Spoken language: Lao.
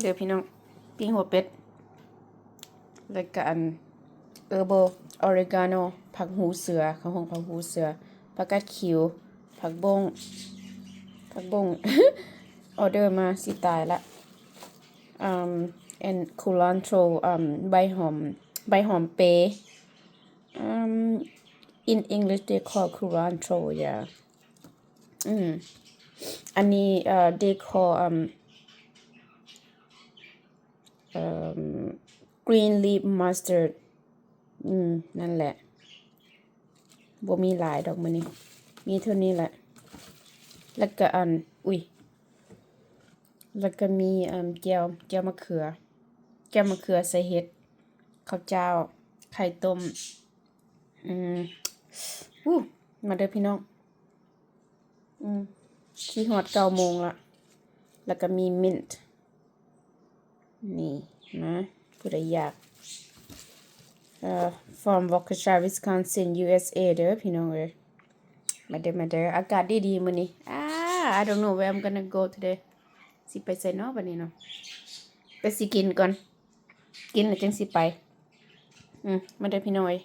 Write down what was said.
ເດີພີ່ນ້ອງ ປີ້ງຫົວເປັດ ແລ້ວກະອັນ ເອີໂບ ອໍເຣກາໂນ ຜັກຫູເສືອ ເຂົາຮ້ອງຜັກຫູເສືອ ຜັກກາດຂິວ ຜັກບົ້ງ ຜັກບົ້ງ ອໍເດີມາຊິຕາຍລະ ອາ ແອນຄູລານໂທຣ ອາ ໃບຫອມ ໃບຫອມເປ ອາ in English they call culantro yeah ອືມ ອັນນີ້ ເອີ they call ອາ ເອີ green leaf mustard ອືມ ນັ້ນແຫຼະ ບໍ່ມີຫຼາຍດອກມື້ນີ້ ມີເທົ່ານີ້ແຫຼະ ແລ້ວກະອັນ ອຸ້ຍ ແລ້ວກະມີ ອາ ແຈ່ວ ແຈ່ວມະເຂືອ ແຈ່ວມະເຂືອໃສ່ເຫັດ ເຂົ້າຈ້າວ ໄຂ່ຕົ້ມ ອືມ ອູ້ ມາເດີພີ່ນ້ອງ ອືມ ຊິຮອດເກົ້າໂມງລະ ແລ້ວກະມີມິນ ນີ້ນະ ຜູ້ໃດຢາກ ເອີ from Waukesha Wisconsin USA ເດີພີ່ນ້ອງເອີຍ ມາເດີ ມາເດີ ອາກາດດີໆມື້ນີ້ ອາ I don't know where I'm gonna go today ຊິໄປໃສເນາະບັດນີ້ເນາະ ແຕ່ຊິກິນກ່ອນ ກິນແລ້ວຈັ່ງຊິໄປ ອືມ ມາເດີພີ່ນ້ອງເອີຍ